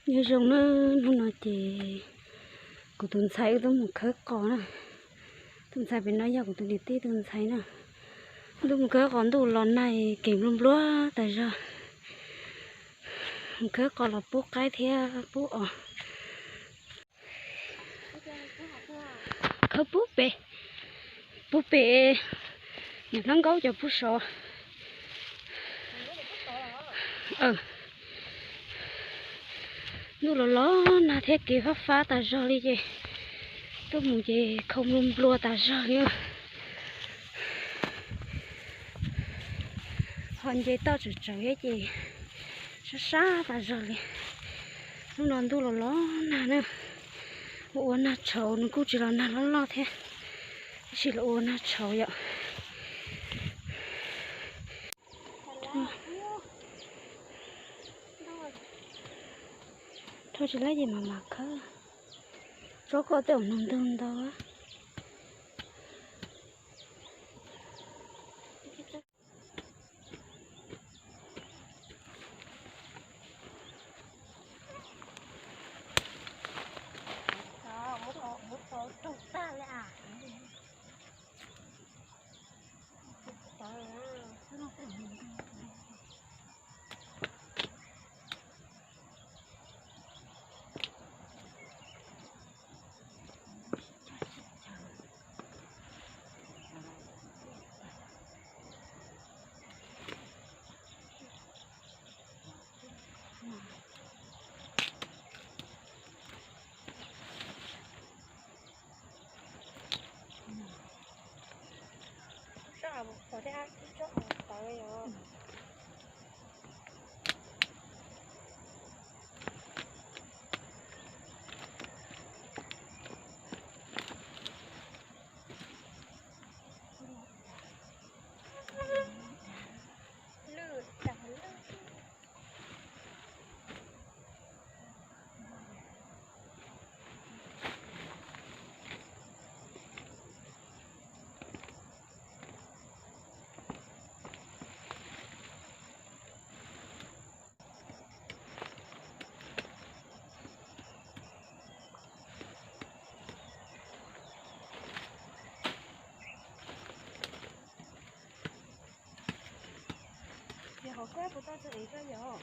Nyob zoo na, hnub no ces kuv tus ntxhais wb tuaj mus khawb qos na. Tus ntxhais pem no yog kuv tus niam tij tus ntxhais na. Wb tuaj mus khawb qos ntuj los nag kev nplua nplua tas zog. Mus khawb qos los pub qaib thiab pub os. Khawb pub pem, pub pem, niam hlob nkaub cov pub sov. Ntuj los los nag thiab kev fab fab tas zog li ces tuaj mus ces khau nplua nplua tas zog li. Ho nce toj tsaus tsaus thiab ces sab sab tas zog li. Hnub no ntuj los los nag na, ua ua nag tshauv, nws kuj tsis los nag loj loj thiab, tab sis los ua nag tshauv yom. Rho tsis laib ces mam mam khawb. Tsob koj tej zaum no ntug ntau. Tsob av pom thiab tsob av tawv os. Lwj tas lwj. Yog hauv koj puas tau txog ev koj yom?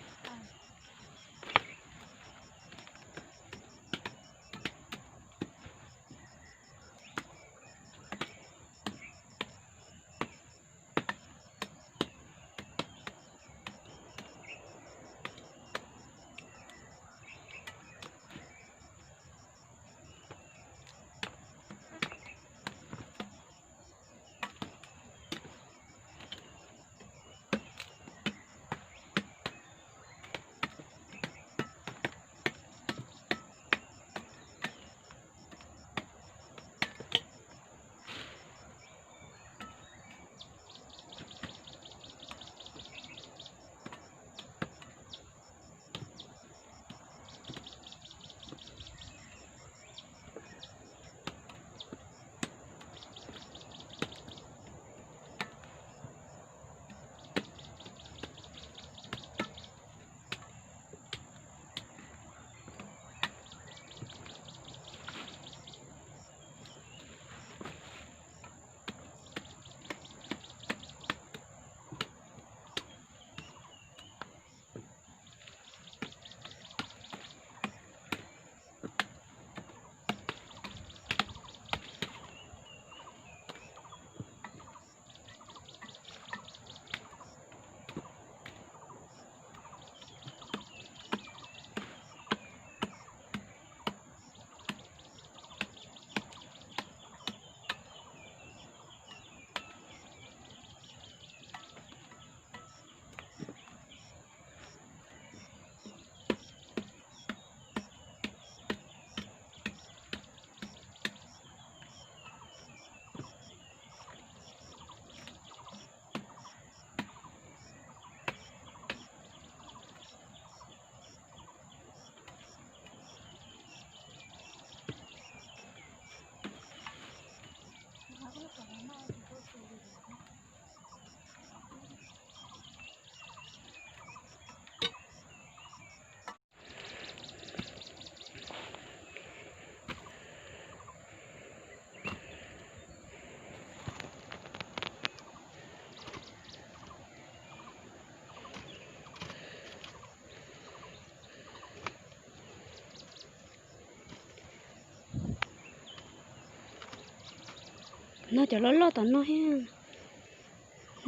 No cov loj loj tom no thiab.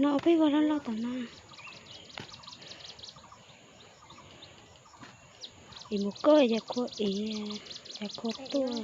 No ua peb vag loj loj tom no. Ib mus koj yam khua ib, yam khua tuaj.